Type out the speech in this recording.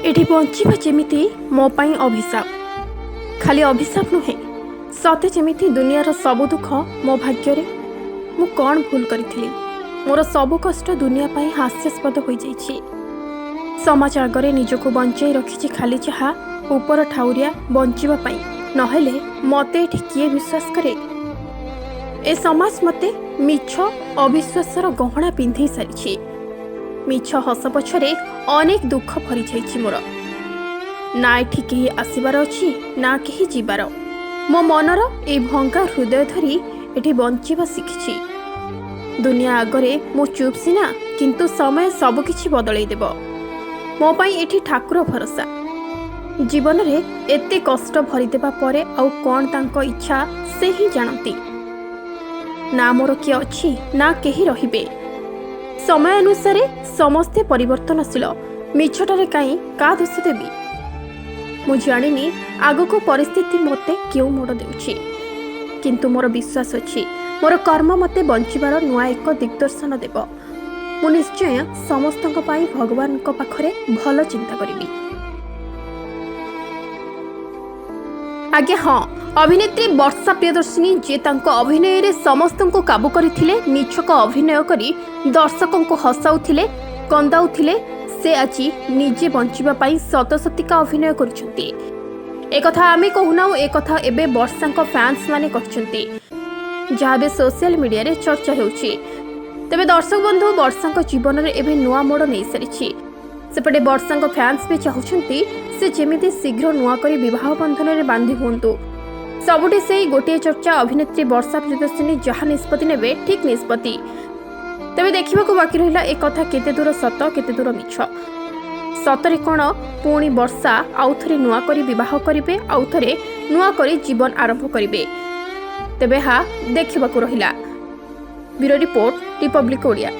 ଏଠି ବଞ୍ଚିବା ଯେମିତି ମୋ ପାଇଁ ଅଭିଶାପ। ଖାଲି ଅଭିଶାପ ନୁହେଁ, ସତେ ଯେମିତି ଦୁନିଆର ସବୁ ଦୁଃଖ ମୋ ଭାଗ୍ୟରେ। ମୁଁ କ'ଣ ଭୁଲ କରିଥିଲି? ମୋର ସବୁ କଷ୍ଟ ଦୁନିଆ ପାଇଁ ହାସ୍ୟାସ୍ପଦ ହୋଇଯାଇଛି। ସମାଜ ଆଗରେ ନିଜକୁ ବଞ୍ଚାଇ ରଖିଛି ଖାଲି ଯାହା ଉପର ଠାଉରିଆ ବଞ୍ଚିବା ପାଇଁ, ନହେଲେ ମୋତେ ଏଠି କିଏ ବିଶ୍ୱାସ କରେ? ଏ ସମାଜ ମୋତେ ମିଛ ଅବିଶ୍ୱାସର ଗହଣା ପିନ୍ଧେଇ ସାରିଛି। ମିଛ ହସ ପଛରେ ଅନେକ ଦୁଃଖ ଭରିଯାଇଛି ମୋର। ନା ଏଠି କେହି ଆସିବାର ଅଛି, ନା କେହି ଯିବାର। ମୋ ମନର ଏଇ ଭଙ୍ଗା ହୃଦୟ ଧରି ଏଠି ବଞ୍ଚିବା ଶିଖିଛି। ଦୁନିଆ ଆଗରେ ମୁଁ ଚୁପ୍ ସିନା, କିନ୍ତୁ ସମୟ ସବୁକିଛି ବଦଳେଇ ଦେବ। ମୋ ପାଇଁ ଏଠି ଠାକୁର ଭରସା। ଜୀବନରେ ଏତେ କଷ୍ଟ ଭରିଦେବା ପରେ ଆଉ କ'ଣ ତାଙ୍କ ଇଚ୍ଛା, ସେ ହିଁ ଜାଣନ୍ତି। ନା ମୋର କିଏ ଅଛି, ନା କେହି ରହିବେ। ସମୟ ଅନୁସାରେ ସମସ୍ତେ ପରିବର୍ତ୍ତନଶୀଳ। ମିଛଟାରେ କାହିଁ କାହା ଦୋଷ ଦେବି? ମୁଁ ଜାଣିନି ଆଗକୁ ପରିସ୍ଥିତି ମୋତେ କେଉଁ ମୋଡ଼ ଦେଉଛି, କିନ୍ତୁ ମୋର ବିଶ୍ୱାସ ଅଛି, ମୋର କର୍ମ ମୋତେ ବଞ୍ଚିବାର ନୂଆ ଏକ ଦିଗ୍ଦର୍ଶନ ଦେବ। ମୁଁ ନିଶ୍ଚୟ ସମସ୍ତଙ୍କ ପାଇଁ ଭଗବାନଙ୍କ ପାଖରେ ଭଲ ଚିନ୍ତା କରିବି। ଆଜ୍ଞା ହଁ, ଅଭିନେତ୍ରୀ ବର୍ଷା ପ୍ରିୟଦର୍ଶିନୀ, ଯିଏ ତାଙ୍କ ଅଭିନୟରେ ସମସ୍ତଙ୍କୁ କାବୁ କରିଥିଲେ, ନିଛକ ଅଭିନୟ କରି ଦର୍ଶକଙ୍କୁ ହସାଉଥିଲେ, କନ୍ଦାଉଥିଲେ, ସେ ଆଜି ନିଜେ ବଞ୍ଚିବା ପାଇଁ ସତସତିକା ଅଭିନୟ କରୁଛନ୍ତି। ଏକଥା ଆମେ କହୁନାହୁଁ, ଏକଥା ଏବେ ବର୍ଷାଙ୍କ ଫ୍ୟାନ୍ସ ମାନେ କହିଛନ୍ତି, ଯାହା ଏବେ ସୋସିଆଲ ମିଡିଆରେ ଚର୍ଚ୍ଚା ହେଉଛି। ତେବେ ଦର୍ଶକ ବନ୍ଧୁ, ବର୍ଷାଙ୍କ ଜୀବନରେ ଏବେ ନୂଆ ମୋଡ଼ ନେଇସାରିଛି। ସେପଟେ ବର୍ଷାଙ୍କ ଫ୍ୟାନ୍ସ ବି ଚାହୁଁଛନ୍ତି ସେ ଯେମିତି ଶୀଘ୍ର ନୂଆ କରି ବିବାହ ବନ୍ଧନରେ ବାନ୍ଧି ହୁଅନ୍ତୁ। ସବୁଠି ସେଇ ଗୋଟିଏ ଚର୍ଚ୍ଚା, ଅଭିନେତ୍ରୀ ବର୍ଷା ପ୍ରିୟଦର୍ଶିନୀ ଯାହା ନିଷ୍ପତ୍ତି ନେବେ ଠିକ୍ ନିଷ୍ପତ୍ତି। ତେବେ ଦେଖିବାକୁ ବାକି ରହିଲା ଏ କଥା କେତେ ଦୂର ସତ, କେତେ ଦୂର ମିଛ। ସତରେ କ'ଣ ପୁଣି ବର୍ଷା ଆଉଥରେ ନୂଆ କରି ବିବାହ କରିବେ, ଆଉଥରେ ନୂଆ କରି ଜୀବନ ଆରମ୍ଭ କରିବେ? ତେବେ ଏହା ଦେଖିବାକୁ ରହିଲା। Bureau report, Republic Odia.